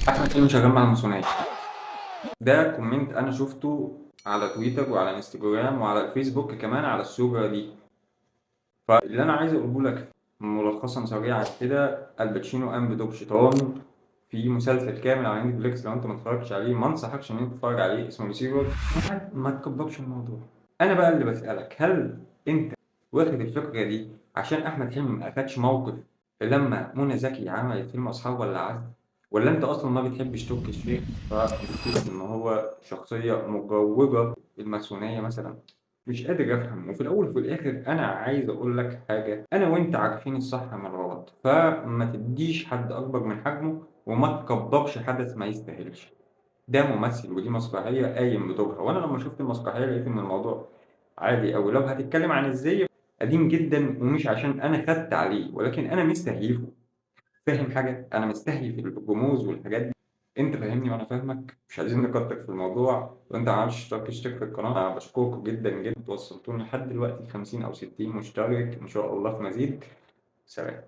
احمد حلمي شغال مع الماسونيه. ده comment انا شفته على تويتر وعلى انستجرام وعلى الفيسبوك كمان على الصورة دي. فاللي انا عايز اقوله لك ملخصا سريعا كده، الباتشينو قام بدور شيطان في مسلسل كامل على نتفليكس، لو انت ما اتفرجتش عليه ما انصحكش ان انت تتفرج عليه، اسمه لوسيفر. ما تكبرش الموضوع. انا بقى اللي بسألك، هل انت واخد الفكرة دي عشان احمد حلمي ما اخدش موقف لما منى زكي عملت فيلم اصحاب ولا عزل، ولا انت اصلا ما بتحبش تركي الشيخ فبتشوف ان هو شخصية مجوجه الماسونيه مثلا؟ مش قادر افهم. وفي الاول وفي الاخر انا عايز اقول لك حاجة، انا وانت عارفين الصح من الغلط، فما تديش حد اكبر من حجمه وما تكبرش حدث ما يستاهلش. ده ممثل ودي مسرحية قايم بدورها، وانا لما شفت المسرحية لقيت ان الموضوع عادي أوي. لو هتتكلم عن الزي قديم جدا، ومش عشان انا خدت عليه، ولكن انا مستهيفه. فاهم حاجة؟ انا مستهيف الرموز والحاجات دي. انت فاهمني وانا فاهمك، مش عايزين نكتر في الموضوع. وانت ما عملتش اشتراك اشترك في القناة. انا بشكركم جدا جدا، وصلتوني لحد دلوقتي 50 او 60 مشترك، ان شاء الله في مزيد. سلام.